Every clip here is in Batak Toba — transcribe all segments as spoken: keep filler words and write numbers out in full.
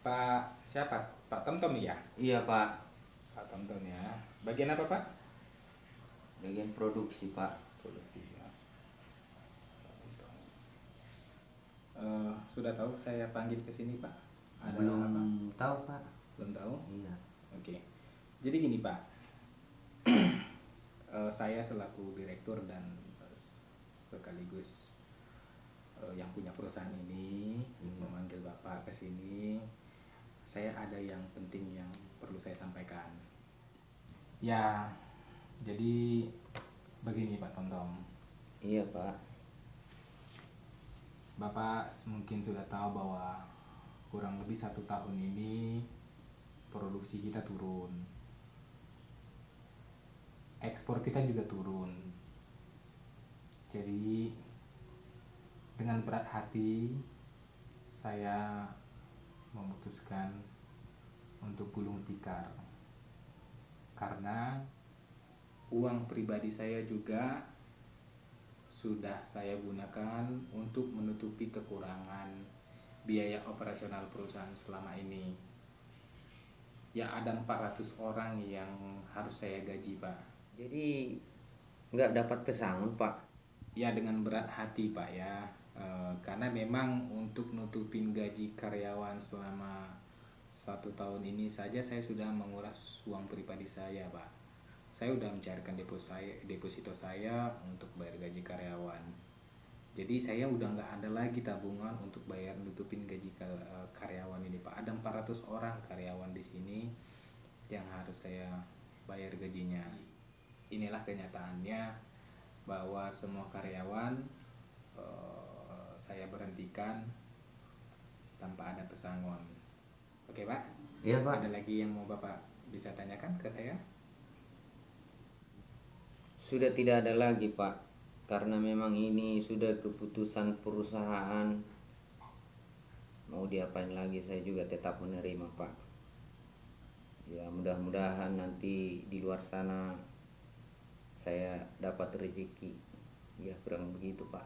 Pak siapa? Pak Tomtom ya? Iya, Pak. Pak Tomtom ya. Bagian apa, Pak? Bagian produksi, Pak. Produksi ya. Pak Tomtom. Eh, sudah tahu saya panggil ke sini, Pak? Ada apa? Belum tahu, Pak. Belum tahu? Iya. Oke. Jadi gini, Pak. Eh, saya selaku direktur dan, eh, sekaligus, eh, yang punya perusahaan ini, hmm, memanggil Bapak ke sini. Saya ada yang penting yang perlu saya sampaikan. Ya, jadi begini, Pak Tomtom. Iya, Pak. Bapak s-, mungkin sudah tahu bahwa kurang lebih satu tahun ini produksi kita turun. Ekspor kita juga turun. Jadi, dengan berat hati, saya memutuskan untuk gulung tikar. Karena uang pribadi saya juga sudah saya gunakan untuk menutupi kekurangan biaya operasional perusahaan selama ini. Ya, ada empat ratus orang yang harus saya gaji, Pak. Jadi, nggak dapat pesangon, Pak? Ya, dengan berat hati, Pak, ya. Eh, karena memang untuk nutupin gaji karyawan selama satu tahun ini saja saya sudah menguras uang pribadi saya, Pak. Saya udah mencairkan depo saya, deposito saya untuk bayar gaji karyawan. Jadi, saya udah nggak ada lagi tabungan untuk bayar nutupin gaji kal-, eh, karyawan ini, Pak. Ada empat ratus orang karyawan di sini yang harus saya bayar gajinya. Inilah kenyataannya bahwa semua karyawan, eh, saya berhentikan tanpa ada pesangon. Oke, Pak? Iya, Pak. Ada lagi yang mau Bapak bisa tanyakan ke saya? Sudah tidak ada lagi, Pak. Karena memang ini sudah keputusan perusahaan. Mau diapain lagi, saya juga tetap menerima, Pak. Ya, mudah-mudahan nanti di luar sana saya dapat rezeki. Ya, kurang begitu, Pak.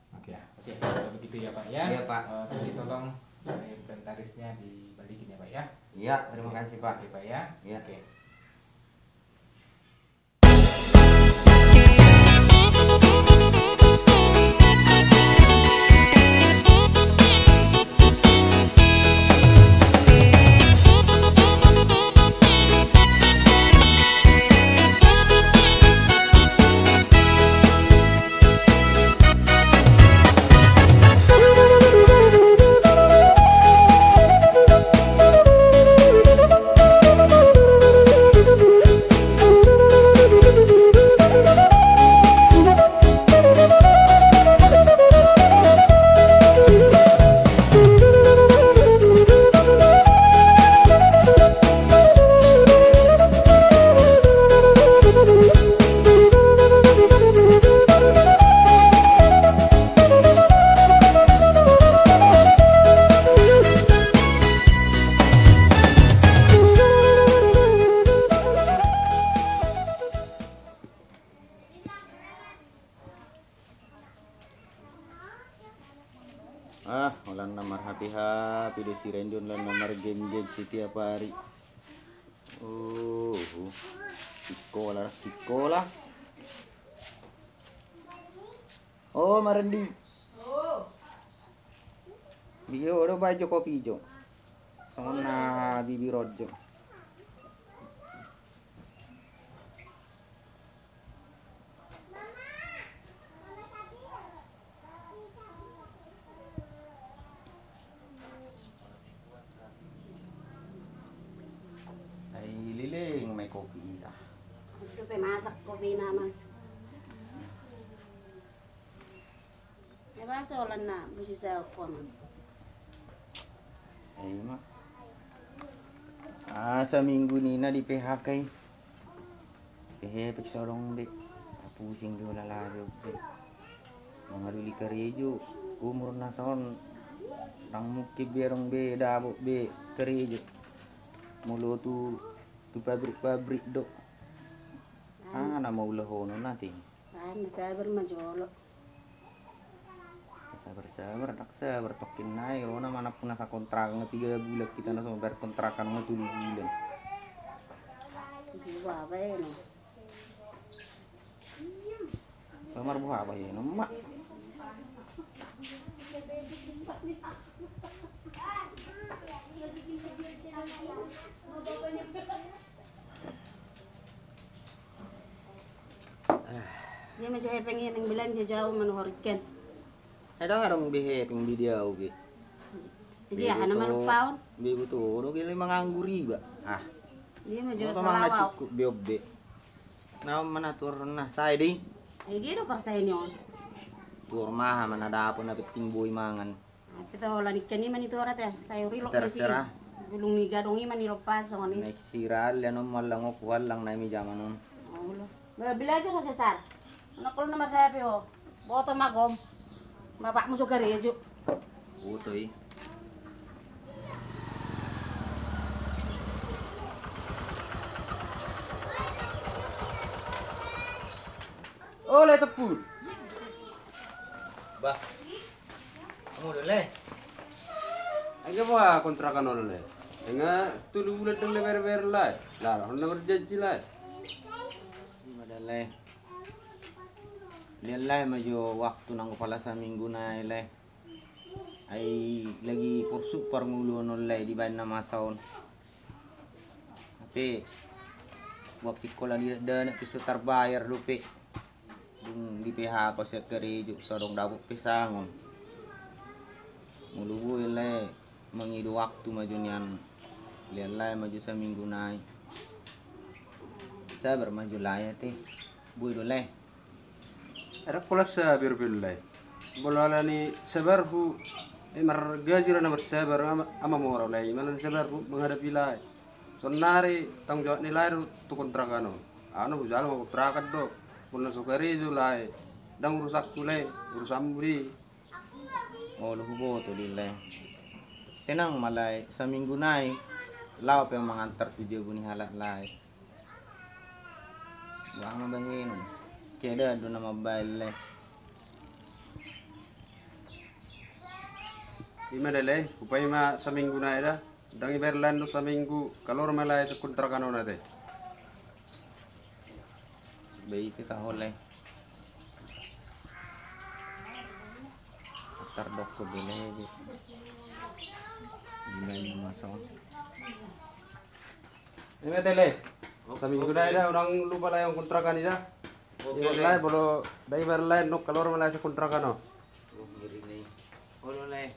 Oke, oke, kalau begitu ya, Pak, ya. Iya, Pak. Eh, tadi tolong, eh, inventarisnya dibalikin ya, Pak, ya. Iya, terima kasih, Pak. Oke, terima kasih, Pak, ya. Iya. Oke. Ah, holan na marhape-hape do si Randy on, holan na margame-game setiap hari. Oh, sikola, sikola. Oh, Marendi. Bege ho do baen jo kopi jo. Songon na bibir on jo. Ai leleng ma i kopi i da. Itu pe masak kopi nama. Eba solan na busi sa koma. Ai ma. Ah, saminggu ni na di P H K i. Hehe, pek so adong be. Pusing do lala do be. Mangaduli karejo. Umur na son. Ndang mungkin be adong be dapot be karejo. Molo tu, tu pabrik-pabrik do. Ah, na maulahonon ate. Ai, masabar ma jolo. Sabar, sabar, ndang sabar, tongkin nai ro na manampunasa kontrakan, nga tiga bulan hita na so mambayar kontrakan, nga tolu bulan. Iba, iba, iba. Marboha bahenon ma. Dia ma jo hepeng i, naeng belanja jo au manuhor ikan. Ai ndang adong be hepeng be di au be. Jadi aha na malupaon? Be butuh do be le manganggur iba. Ah. Dia ma jo salawa. Cukup be on be. Na on ma na tuor na sae dei. Ai dia do parsai ni on. Tuor maha ma na dapot, na penting boi mangan. Ai pe taho, holan ikan i ma ni tuor ate, sae rilok ma si. Terserah. Bulung ni gadong i ma ni lompas songon i. Naik siral ya non, mallang oku hallang na i mi jaman on. Olo. Ba, belajar ho Sesar. Anak kol na marhape ho. Boto ma gom. Bapakmu so karejo. Boto i. Ole tepur. Bah. Amu do le. Ai nga boha kontrakan on le? Ai nga tolu bulan ndang dibayar-bayar lae. Lah, on na berjanji lae. Ima da lae. Lian lae ma jo waktu nanggo pala saminggu nai lae. Ai lagi porsuk parngoluon on lae dibaen na masa on. Hape buat sikola ni dakdanak pe so tarbayar dope. Dung di-P H K sian karejo, so adong dapot pe sangon. Molo boi lae mangido waktu ma jo nian, lian lae ma jo saminggu nai. Sabar ma jo lae ate. Boi do lae. Ai ndang pola sabar be lae. Molo alani sabarhu, eh, margaji ra na marsabar, ama, ama mora lae, ima alani sabarhu menghadapi lae. Saonari tanggung jawab ni lae do tu kontrakan on. Au na hujalo ma kontrakan do. Molo na so karejo lae, ndang urusanku lae, urusanmu do i. Molo huboto do i lae. Tenang ma lae, saminggu nai laho pe mangantar tu jabu ni halak lae. Boha ma bahenon. Keadaan do na mambahen lae. Ima da lae, hupaima saminggu nai da. Ndang dibayar lae on saminggu, kaluar ma lae sian kontrakan on ate. Baik, kita hole. Tardok ko bele be. Dibaen na masa on. Ima ate lae. Saminggu nai da, unang lupa lae on kontrakan i da. Oke, lae. Molo ndang dibayar lae on, kaluar ma lae sian kontrakan on. Olo lae.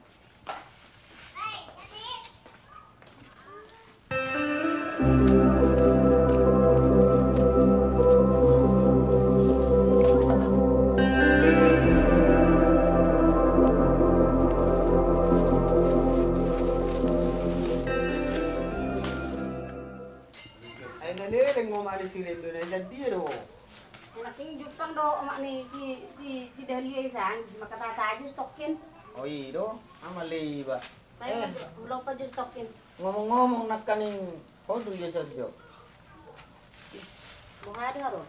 Ai na leleng omak ni si Rendo, na i sian dia do? Anak i jumpang do omak ni si, si, si Dahlia i san, mangkatai-tai jo stokkin. O i do, ama le iba. Pai, eh, ma jo, lompa jo stokkin. Ngomong-ngomong nangkaning, ho do ia sajo. Boha do ro?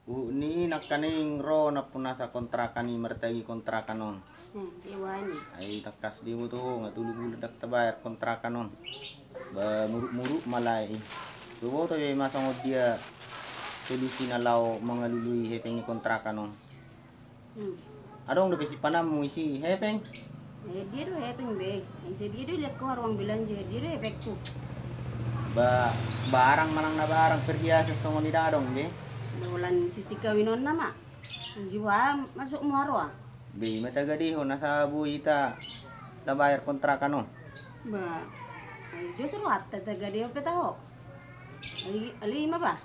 Huhut ni nangkaning ro nampunasa kontrakan i, martagi kontrakan on. Hmm, dia wani. Ai tangkas diboto ho, nga tolu bulan ndang tabayar kontrakan on. Ba muruk-muruk ma lae i. Huboto be ima songon dia solusi na laho mangalului hepeng ni kontrakan on. Hmm. Adong dope sipanammu isi hepeng? Eh, dia do hepeng be. Ise dia do liat ko ruang belanja, dia do hepengku. Ba, barang manang na barang perhiasan songon i ndang adong be? Ba holan sisi kawinonna ma. Juha masuk muaro ah. Be, ima tagadehon asa boi hita tabayar kontrakan on. Ba, ai jos rohanta tagadehon pe taho. Alai, alai ima ba.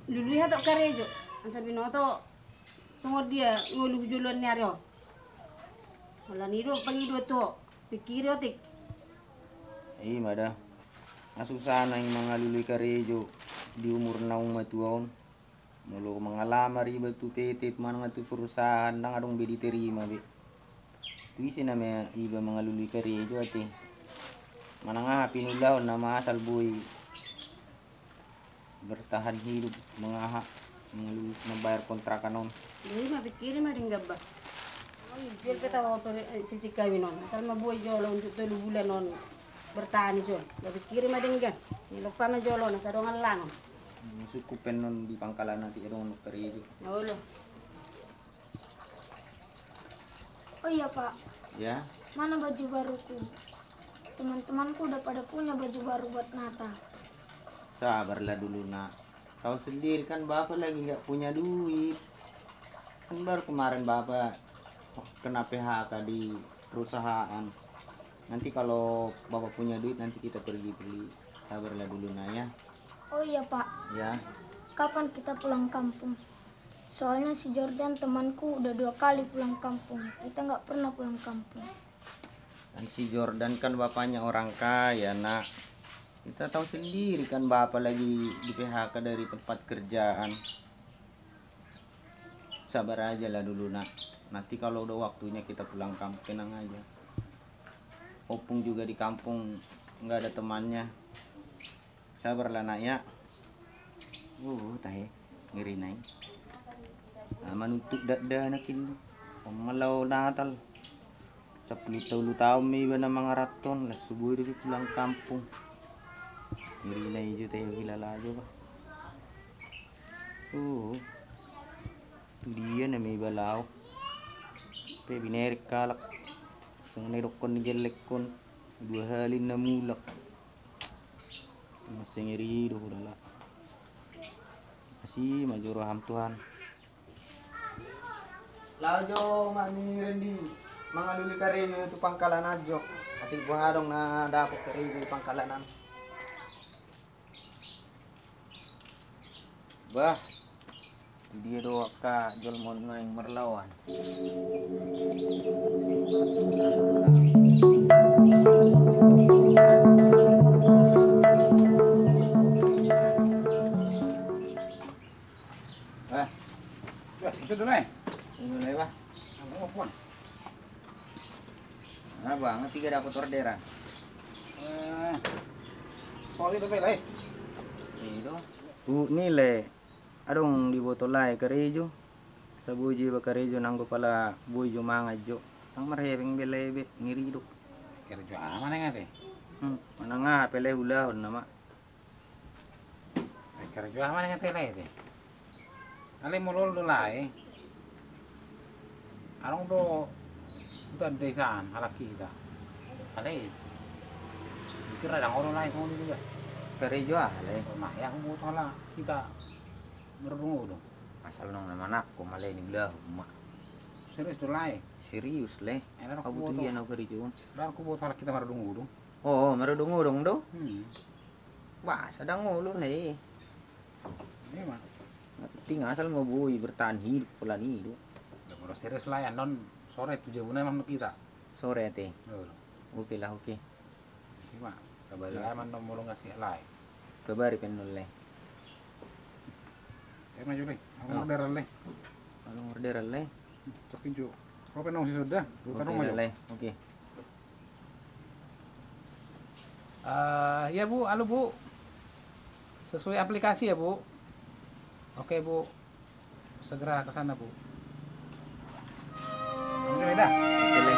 Lului hatop karejo. Asa binoto songon dia ngolu joloan ni ari on. Holan i do pangidoan tu ho, pikiri otik. Ima da. Nga susah na i mangalului karejo di umur naung matua on. Molo mangalamar iba tu P T manang tu perusahaan, ndang adong be diterima be. Tu ise nama iba mangalului karejo ate? Manang aha pinulahon nama asal boi bertahan hidup, manang aha? Mangalului mambayar kontrakan on. Jadi ma pikkiri ma denggan ba. Jual pe tahu apa, eh, sisi kawin on. Asal ma buat jolo untuk tolu bulan on bertahan i son. Ba pikkiri ma denggan. Ni lupa ma jolo na sadongan langon. Maksudku pe on di pangkalan nanti adong karejo. Ya Allah. Oh iya, Pak. Ya? Mana baju baruku? Teman-temanku udah pada punya baju baru buat Natal. Sabarlah dulu, Nak. Tahu sendiri kan Bapak lagi nggak punya duit. Kan baru kemarin Bapak kena P H K di perusahaan. Nanti kalau Bapak punya duit, nanti kita pergi beli. Sabarlah dulu, Nak, ya. Oh iya, Pak. Ya. Kapan kita pulang kampung? Soalnya si Jordan temanku udah dua kali pulang kampung. Kita nggak pernah pulang kampung. Kan si Jordan kan bapaknya orang kaya, Nak. Kita tahu sendiri kan Bapak lagi di P H K dari tempat kerjaan. Sabar aja lah dulu, Nak. Nanti kalau udah waktunya kita pulang kampung, tenang aja. Ompung juga di kampung nggak ada temannya. Sabarlah, Nak, ya. Oh, tahe, ngeri nai. Ah, manuntut dakdanak i. Pamalaho Natal. Sampulu tolu taon ma iba na mangaranto on, las so boi dope pulang kampung. Ngeri nai jo, tahe, hilala jo ba. Oh. Tu dia nama iba laho. Pe binereng halak. Songon na didokkon ni gellengkon. Dua hali na mulak. Masih ngeri do hudala. Asi ma jo roham Tuhan. Laho jo ma ni Rendi mangalului karejo tu pangkalan an jo. Atik boha adong na dapot karejo di pangkalan an. Bah, dia do angka jolma on naeng marlaoan. Eh. Bah, itu dulu, eh. Ini dulu, ya, Bah. Apa, Bang? Nah, Bang, tiga dapot orderan. Eh. Oh, itu, Bang, eh. Ini do. Tu ni, Le. Adong diboto lae karejo. Asa boi jo iba karejo nanggo pala boi jo mangan jo. Ndang marhepeng be lae be, ngeri do. Karejo aha manang ate? Hmm, manang aha pe lae ulahon nama. Eh, karejo aha manang ate lae ate? Alai molo olo do lae. Adong do huta desa an halak hita. Alai. Pikir ndang olo lae songon i juga. Karejo aha lae? Songon aha ya, huboto halak hita marudung udung. Asal nang na manangko ma lae ni ulahon ma. Serius do lae? Serius lae. Eh, ndang huboto. Au karejo on. Ndang huboto halak hita marudung udung. Oh, oh, marudung udung do? Hmm. Bah, asa ndang olo na i. Iya, Mak. Na penting asal ma boi bertahan hidup, pola ni do. Udah, molo serius lae, annon sore tu jabuna manuk hita. Sore ate. Betul. Oke lah, oke. Ima, kabari lae, annon molo ngasih lae. Kabari pe annon lae. Eh, maju lae. Adong orderan lae. Adong orderan lae. Coki jo. Kau pe annon si sudah. Oke lah, lae. Oke. Eh, iya, Bu, halo, Bu. Sesuai aplikasi ya, Bu. Oke, Bu. Segera ke sana, Bu. Oke, dah. Oke, lae.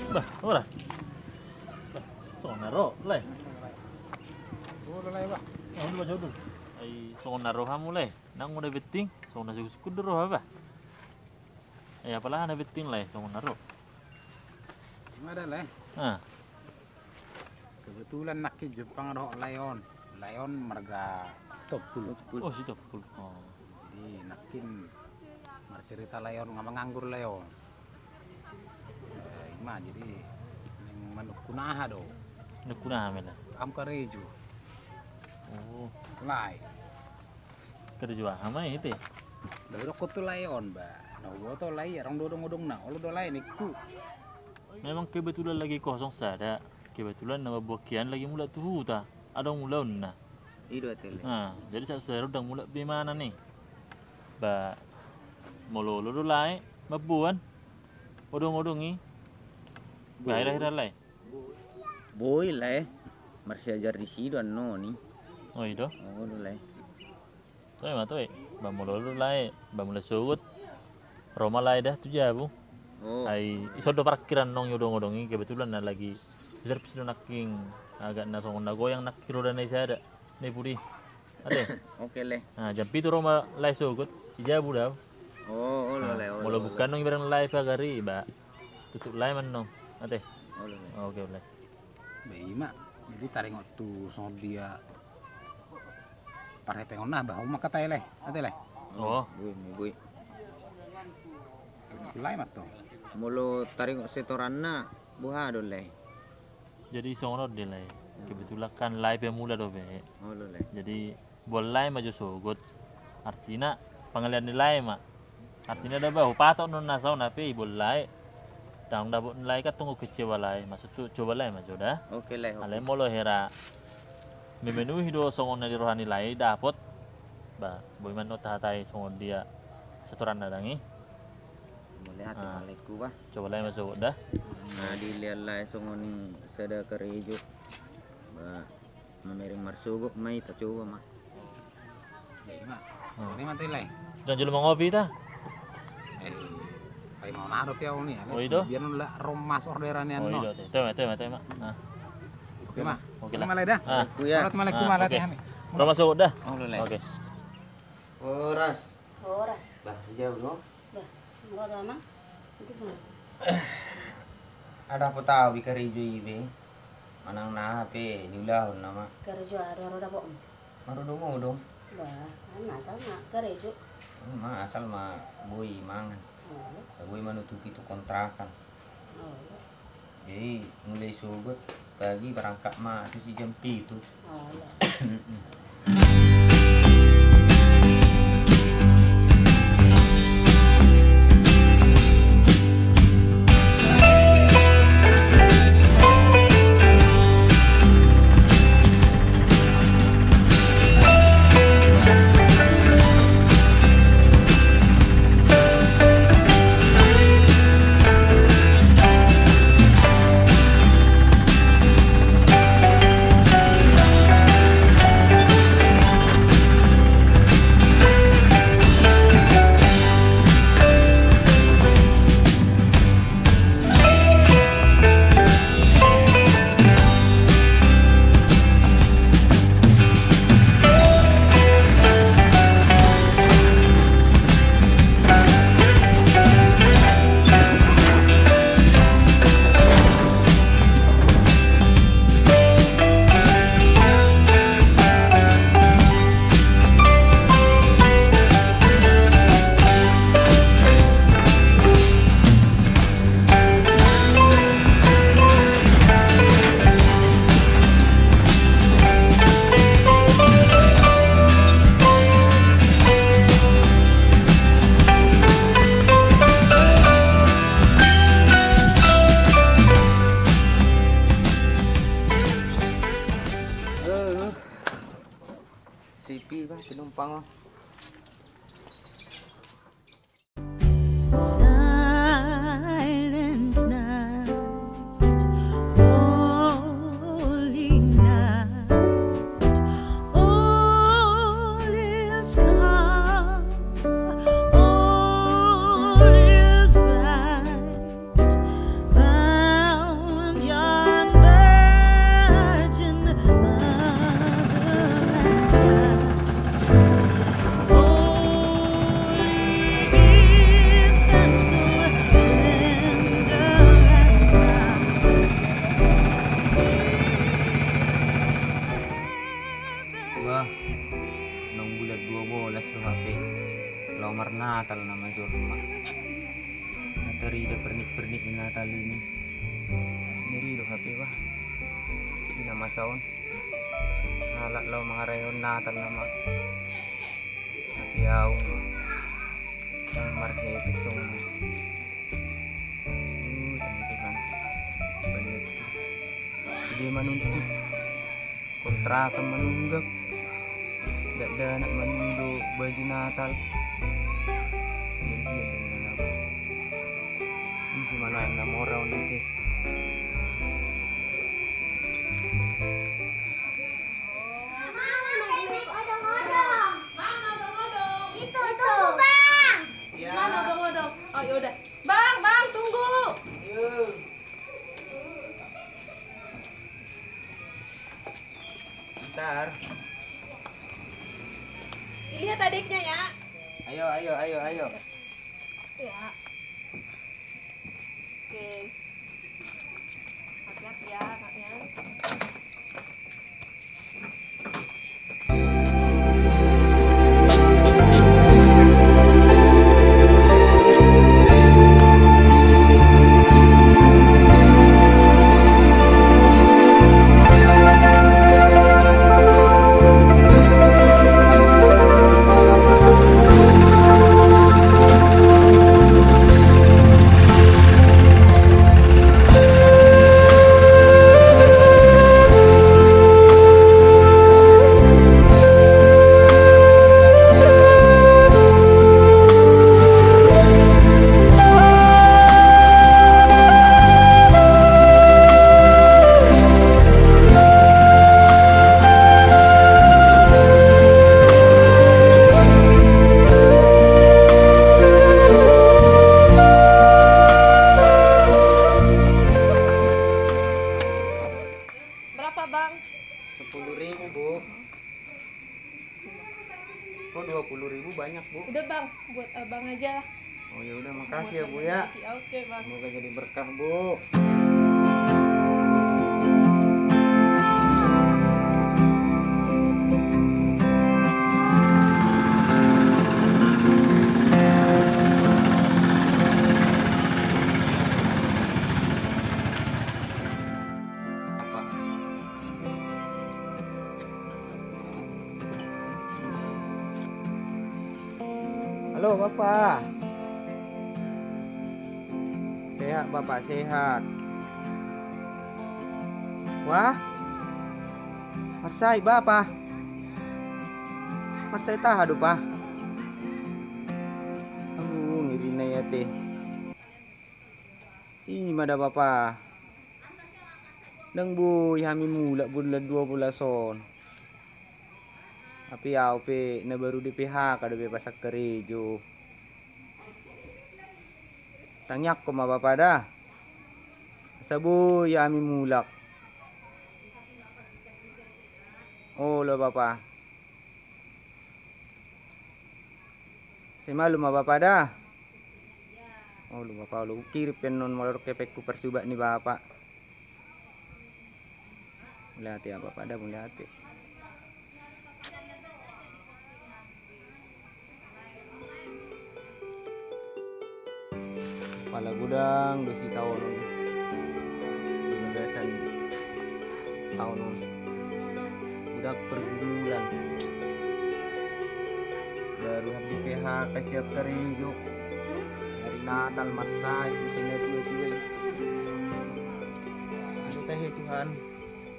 Bah, ora. Bah, songon na ro, lae. Ora, lae, bah. Ai, songon na ro hamu, lae. Nang uda betting, songon na sukusuku do roha, bah. Eh, apala aha na betting lae, songon na ro? Ima da lae. Ah. Kebetulan nangkin jumpang dohot lae on. Lae on marga Sitompul. Oh, Sitompul. Oh. Jadi nangkin marcerita lae on, nga manganggur lae on. Eh, ima jadi manungkun aha do. Nungkun aha ma i lae? Am karejo. Oh. Lae. Karejo aha ma i ate? Didok ho tu lae on ba, na huboto lae i, adong do odong-odongna, olo do lae ningku. Memang kebetulan lagi kosong sada, kebetulan na mamboan hian lagi mulak tu huta, adong ulaonna. I do ate lae. Nah, jadi sahat sadari on ndang mulak be imana i. Ba molo olo do lae mamboan odong-odong i. Boi. Ba hira-hira lae. Boi lae. Marsiajar disi do annon i. Oh i do. Olo lae. Toe ma toe. Ba molo olo lae, ba mulai sogot ro ma lae da tu jabu. Oh. Ai ison do parkir annon i odong-odong i, kebetulan na lagi servis do nangkin, agak na songon na goyang nangkin rodana i sada. Ni pudi. Ate. Oke lae. Nah, jam pitu ro ma lae sogot, di jabu da au. Oh, olo lae, olo. Molo buka annon i barang lae pagar i ba tutup lae ma annon. Ate. Olo lae. Oke lae. Ba ima, jadi taringot tu songon dia parhepengonna, ba hamu ma angka i lae. Ate lae. Oh. Boi, boi. Lae ma tong. Molo taringot setoranna, boha do lae. Jadi songon on do lae. Kebetulan kan lae pemula dope. Olo lae. Jadi boan lae ma jo sogot. Artina pangalean ni lae ma. Artina da ba hupatok non na saon hape i boan lae. Ndang dapot ni lae kan tong kecewa lae. Maksudhu coba lae ma jo da. Oke lae, oke. Alai molo hira memenuhi do songon na di roha ni lae i dapot. Ba boi ma annon tahatai songon dia setoranna dang i. Mauliate ma laengku ba. Coba lae ma sogot da. Nah, dilean lae songon i sada karejo. Ba mamereng marsogot ma i, tacoba ma. Ima. Ima te lae. Ndang jolo mangopi ta? Eh, paima mangopi au ni. Oh i do. Biar nula ro mas orderan ni annon. Oh i do. Toe ma, toe ma, toe ma. Oke ma. Oke lae. Ima lae da. Mauliate ma laengku, mauliate hami. Ro ma sogot da. Olo lae. Oke. Horas. Horas. Bah, jauh do. Bah, molo do amang. Ada apa tau di karejo i be? Manang na hape diulahon nama. Karejo aha do ro dapotmu? Marodong-odong. Bah, asal ma karejo. Ima asal ma boi mangan. Boi manutupi tu kontrakan. Jadi mulai sogot pagi berangkat ma tu si jam pitu. Halo, halo. Sepi bah penumpang, oh. Silent night, holy night, all is calm, all is bright. Round yon Virgin Mother and Child, Holy Infant, so tender and kind, sleep in heaven. Wah, nung bulan dua belas do hape, laho marnatal nama jolma. Tarida pernik-pernik ni Natal i. Ngeri do hape bah. Di na masa on halak laho mangaraihon Natal nama. Tapi au Marhepeng songon i. Uh, Tuhan. Balian. Dia manuntut kontrakan manunggak. Dakdanak mangido baju Natal. Jadi dia dengan apa? Ini si mana yang namora on ite. Itu tuh, Bang. Iya. Mana odong-odong? Oh, ya udah. Bang, Bang, tunggu. Ayo. Bentar. Dilihat adiknya ya. Ayo, ayo, ayo, ayo. Ya. Oke. Hati-hati ya, anaknya. Berapa, Bang? Sepuluh ribu, Bu. Oh, dua puluh ribu banyak, Bu. Udah, Bang, buat Abang aja lah. Oh, ya udah, makasih ya, Bu, ya. Buat rezeki. Oke, Bang. Semoga jadi berkah, Bu. Halo, Bapa. Sehat, Bapa, sehat. Wah? Marsahit, Bapa? Marsahit aha do, Pa? Aduh, ngeri na i ate. I ma da, Bapa. Ndang boi hami mulak bulan dua belas on. Hape au pe na baru di-P H K dope, pasal karejo. Tangiangkon ma, Bapa, da. Asa boi hami mulak. Olo, Bapa. Sai malum ma, Bapa, da. Olo, Bapa, olo. Hukirim pe annon molo adong hepengku parsubat ni Bapa. Mauliate, Bapa, da, mauliate. Pala godang do sitaonon di bagasan taon on. Godang pergumulan. Baru hami di-P H K sian karejo. Ari Natal marsahit di sini dua-dua. Aduh, tahe Tuhan.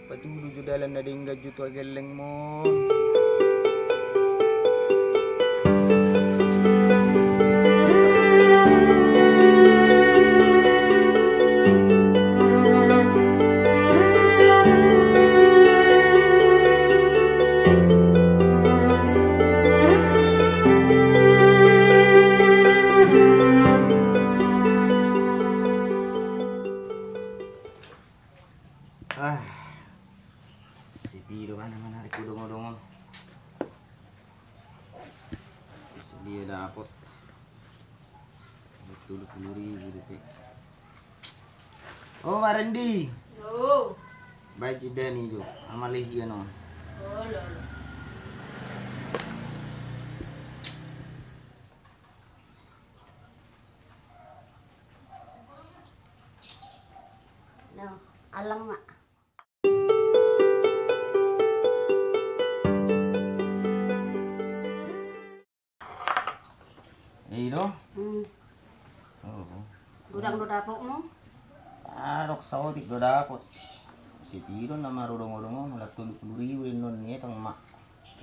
Patudu jo dalan na denggan jo tu hagellengmon. Ah, sepi do mana-mana ari hudongodongon. Sepi dapot. Tolu pulu ribu dope. Oh, Marendi. Yo. Baen sidani jo. Amalehian on. Oh, lo, lo. No, alang ma. I do, Dapotmu? Ah, dok saotik do dapot. Sitidon nama rodong-rodong on, ulang tolu pulu ribu innon ni etong ma.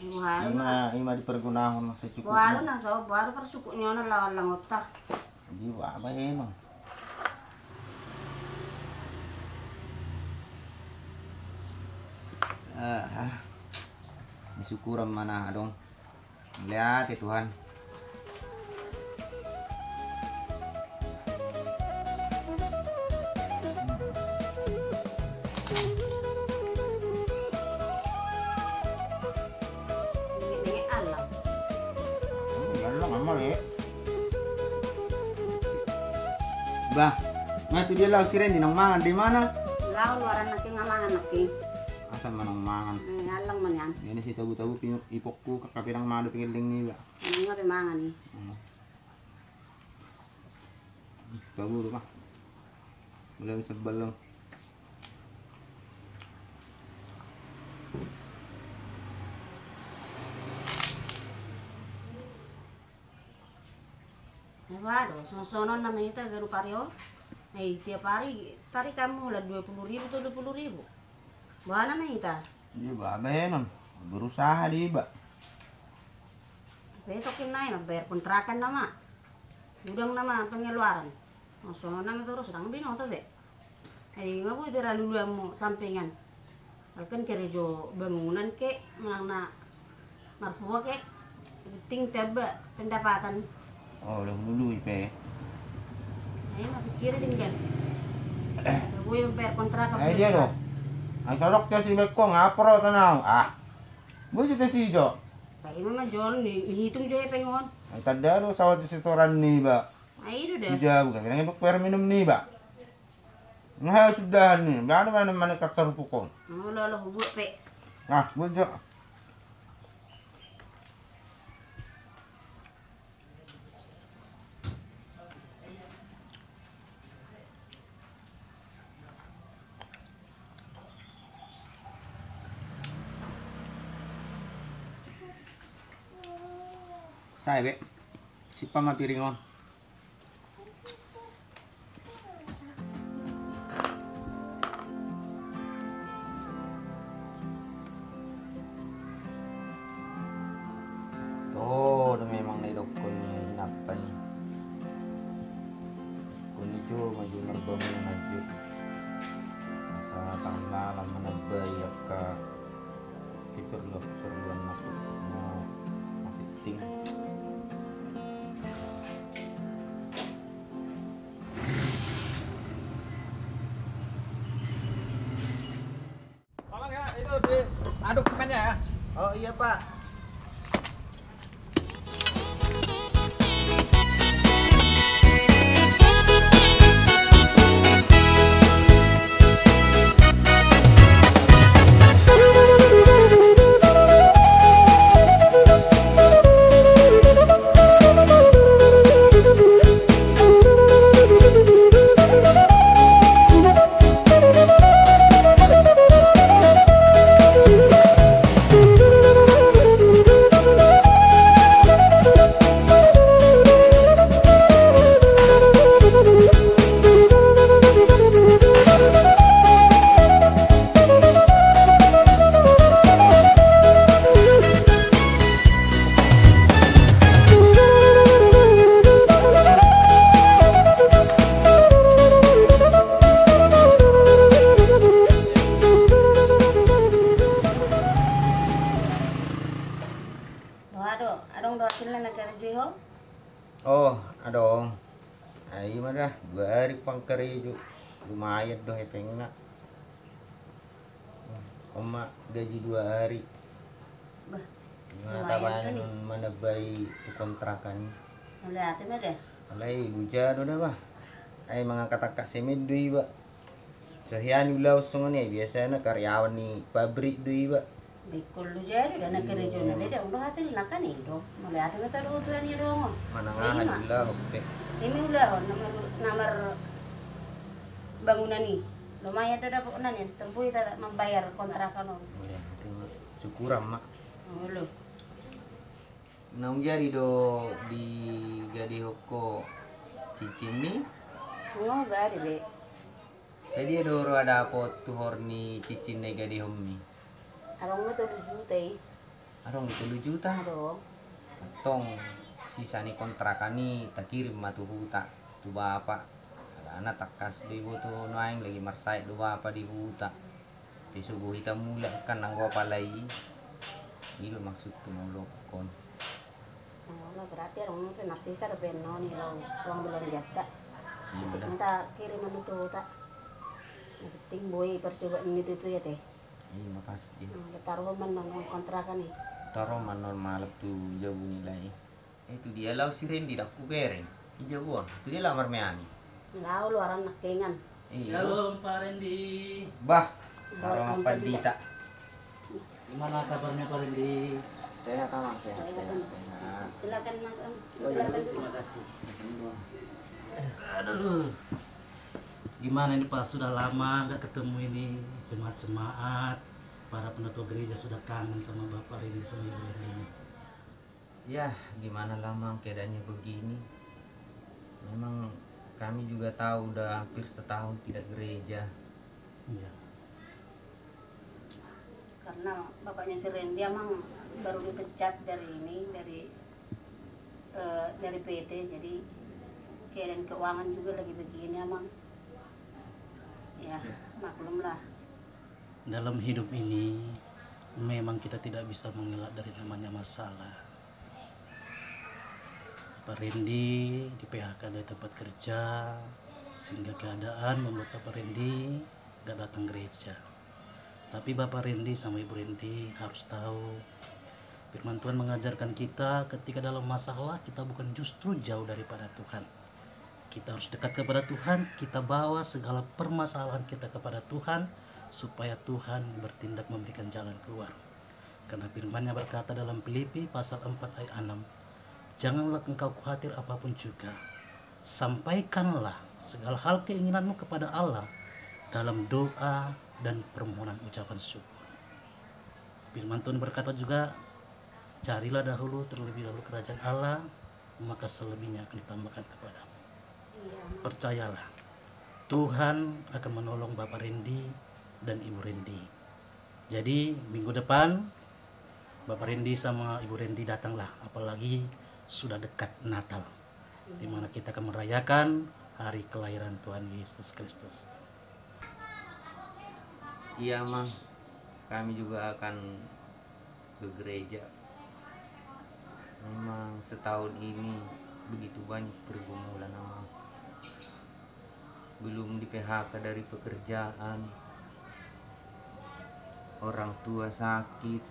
Ima, ima dipergunahon secukupnya. Boaru na so, boaru parsukut ni ona lawan langotta. Di ba, ba eno. Ah, ah. Disyukuran mana adong. Lihat ya Tuhan. Bah, nga tu dia lau si Rendi nang mangan di mana? Lau luaran nangkin nga mangan nangkin. Asa manang mangan. Eh, alang manian. Ini si tabu-tabu pinu ipokku kakak pedang madu pengeling ni ba. Ini nga pe mangan ni. Hmm. Tabu rumah. Mulai sebelum. Nah, waduh, sonon-sonon nama ita garu pario. Eh, tiap hari, tari kamu lah dua puluh ribu, tujuh puluh ribu. Boha nama ita? Iya ba, benon. Berusaha di ba. Betok inna i, bayar kontrakan nama. Udang nama pengeluaran. Sonon nama terus, dang binoto be. Ai nga boi be ra luluanmu sampingan. Alkan kerejo bangunan ke, manang na marpua ke, penting tamba pendapatan. Oh, udah lului pe. Ai ma pikir dinggan. Boi membayar kontrakan. Ai dia do. Ai solok ke si Beko ngapro tanau. Ah. Boi juga si jo. Ai ma manjol ni hitung jo epeng on. Ai tanda do sawat setoran ni ba. Ai do da. Jago kan, bilang enak per minum ni ba. Nah, sudah ni, baru mana-mana kakar pukul. Olo, olo, buat pe. Nah, buat jo. Sai be. Sipa ma piring on. Oh, do memang na idokkon ni inanta i. Koni jo maju marbangun maju. Asa tangan lalan manambai angka keperluan-keperluan na penting. Tolong ya, itu diaduk ikannya ya. Oh iya, Pak. Boha do, adong do hasilna na karejoi ho? Oh, adong. Ai ima da, dua ari pangkarejo. Lumayan do hepengna. On ma gaji dua ari. Bah, lumayan do ni. Tabanon manambai tu kontrakan. Mauliate ma da. Alai buja do da bah. Ai mangangkat-angkat semen do iba. So hea ni ulaon songon i, biasana karyawan ni pabrik do iba. Ingkon luja do da na karejona, alai dang do hasilna kan i do. Mauliate ma tadohot tu hami adong on. Manang aha di ulaon pe. Ima ulaon na mar, na mar bangunan i. Lumayan do dapotna ni, tempo hita mambayar kontrakan on. Mauliate ma. Syukuran ma. Olo. Naung jadi do digadehon ho cincin ni? Nga gade be. Sadia do roha dapot tuhor ni cincin na digadehonmi? Adong ma tolu juta i. Adong tolu juta? Adong. Antong sisa ni kontrakan i takirim ma tu huta, tu bapa. Alana tangkas do iboto nuaeng lagi marsahit do bapa di huta. Pe so boi hita mulak kan nanggo apala i. I do maksudku mangolokkon. Nanggo, berarti adong pe marsisa dope annon i uang, uang belanjanta. Iya. Untuk minta kiriman itu tak. Yang penting boi persibukan itu itu ya teh. Iya, makasih. Nah, taruh man nang kontrakan i. Taruh man nang malam tu jabu nilai. Eh, tu dia laho si Rendi dang hubereng. Ija buang. Tu dia laho marmeami. Laho luaran nangkingan. Iya. Shalom, Pak Rendi. Bah, Aroma Pandita. Gimana kabarnya, Pak Rendi? Sehat, Amang, sehat, sehat, sehat. Silakan, Mas, Om. Oh, iya. Silakan dulu. Terima kasih. Aduh. Gimana ini, Pak? Sudah lama nggak ketemu ini, jemaat-jemaat, para penatua gereja sudah kangen sama Bapak Rendi, sama Ibu Rendi. Ya, gimana lah, Mang, keadaannya begini. Memang kami juga tahu udah hampir setahun tidak gereja. Iya. Karena bapaknya si Rendi, Amang, baru dipecat dari ini, dari, eh, dari P T, jadi keadaan keuangan juga lagi begini, Amang. Ya, maklumlah. Dalam hidup ini, memang kita tidak bisa mengelak dari namanya masalah. Pak Rendi di-P H K dari tempat kerja, sehingga keadaan membuat Bapak Rendi nggak datang gereja. Tapi Bapak Rendi sama Ibu Rendi harus tahu, firman Tuhan mengajarkan kita, ketika dalam masalah, kita bukan justru jauh daripada Tuhan. Kita harus dekat kepada Tuhan, kita bawa segala permasalahan kita kepada Tuhan, supaya Tuhan bertindak memberikan jalan keluar. Karena firman-Nya berkata dalam Filipi pasal empat ayat enam, "Janganlah engkau khawatir apapun juga. Sampaikanlah segala hal keinginanmu kepada Allah dalam doa dan permohonan ucapan syukur." Firman Tuhan berkata juga, "Carilah dahulu, terlebih dahulu kerajaan Allah, maka selebihnya akan ditambahkan kepadamu." Iya. Percayalah, Tuhan akan menolong Bapak Rendi dan Ibu Rendi. Jadi, minggu depan, Bapak Rendi sama Ibu Rendi datanglah, apalagi sudah dekat Natal, di mana kita akan merayakan hari kelahiran Tuhan Yesus Kristus. Iya, Mang. Kami juga akan ke gereja. Memang setahun ini begitu banyak pergumulan, Amang. Belum di-P H K dari pekerjaan, orang tua sakit,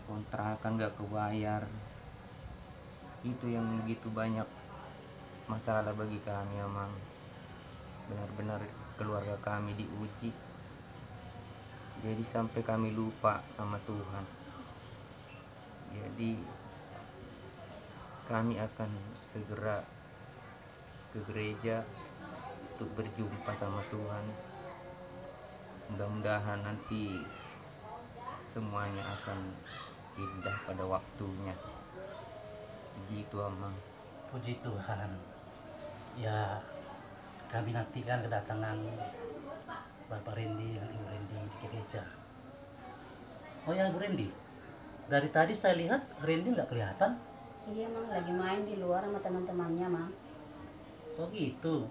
kontrakan gak kebayar. Itu yang begitu banyak masalah bagi kami, Amang. Benar-benar keluarga kami diuji. Jadi sampai kami lupa sama Tuhan. Jadi kami akan segera ke gereja untuk berjumpa sama Tuhan. Mudah-mudahan nanti semuanya akan indah pada waktunya. Begitu, Amang. Puji Tuhan. Ya, kami nantikan kedatangan Bapak Rendi dan Ibu Rendi di gereja. Oh ya, Ibu Rendi, dari tadi saya lihat Rendi nggak kelihatan. Iya, Mang, lagi main di luar sama teman-temannya, Mang. Oh gitu.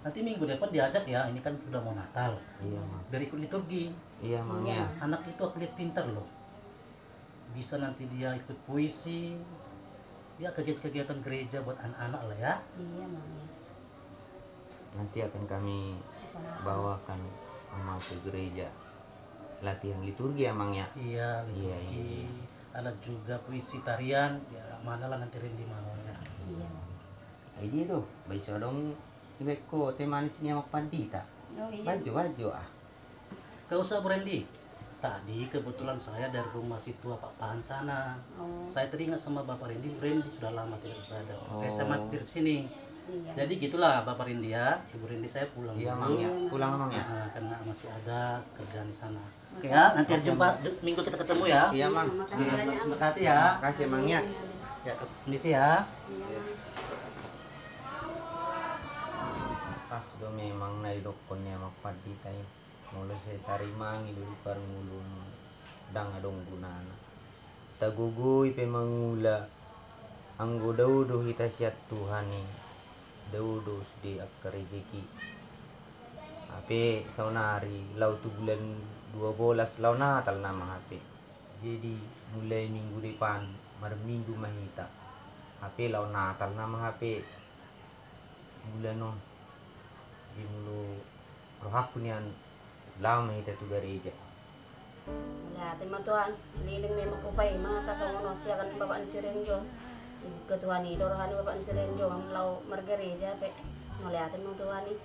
Nanti minggu depan diajak ya, ini kan sudah mau Natal. Iya, Mang. Biar ikut liturgi. Iya, Mang, iya, ya. Anak itu aku lihat pintar loh. Bisa nanti dia ikut puisi, ya, kegiatan-kegiatan gereja buat anak-anak lah ya. Iya, Mang, ya. Nanti akan kami bawakan Amang ke gereja. Latihan liturgi, Amang, ya? Iya, iya, liturgi. Iya. Ada juga puisi, tarian, ya, mana lah nanti Rendi maunya. Iya, Mang. Jadi tuh, baik sodong, ibu ko teh manis ni Amang Pandita. Oh, iya. Baju, baju, ah. Gak usah, Bu Rendi. Tadi kebetulan saya dari rumah si tua Pak Pahan sana. Oh. Saya teringat sama Bapak Rendi, Bu Rendi sudah lama tidak berada. Makanya saya mampir sini. Iya. Jadi gitulah Bapak Rendi ya, Ibu Rendi saya pulang dulu. Iya, Mang, ya. Pulang, Mang, ya. Nah, karena masih ada kerjaan di sana. Oke ya, nanti hari Jumat, Ju-, Minggu kita ketemu ya. Iya, Mang. Iya, makasih banyak, Mang. Terima kasih ya. Makasih, Mang, ya. Ya, permisi ya. Iya. Memang na didokkon ni amang pandita i, molo sai tarimangi do di parngoluon, ndang adong gunana. Tagogoi pe mangula, anggo dao do hita sian Tuhan i, dao do sude angka rejeki. Hape saonari laho tu bulan dua bolas laho Natal nama hape. Jadi mulai minggu depan marminggu ma hita. Hape laho Natal nama hape bulan on. Jadi molo rohangku nian laho ma hita tu gareja. Mauliate ma Tuhan, leleng memang hupaima ate songon on sian bapak ni si Renjo. Dibuka Tuhan i do roha ni bapak ni si Renjo laho margareja pe. Mauliate ma Tuhan i.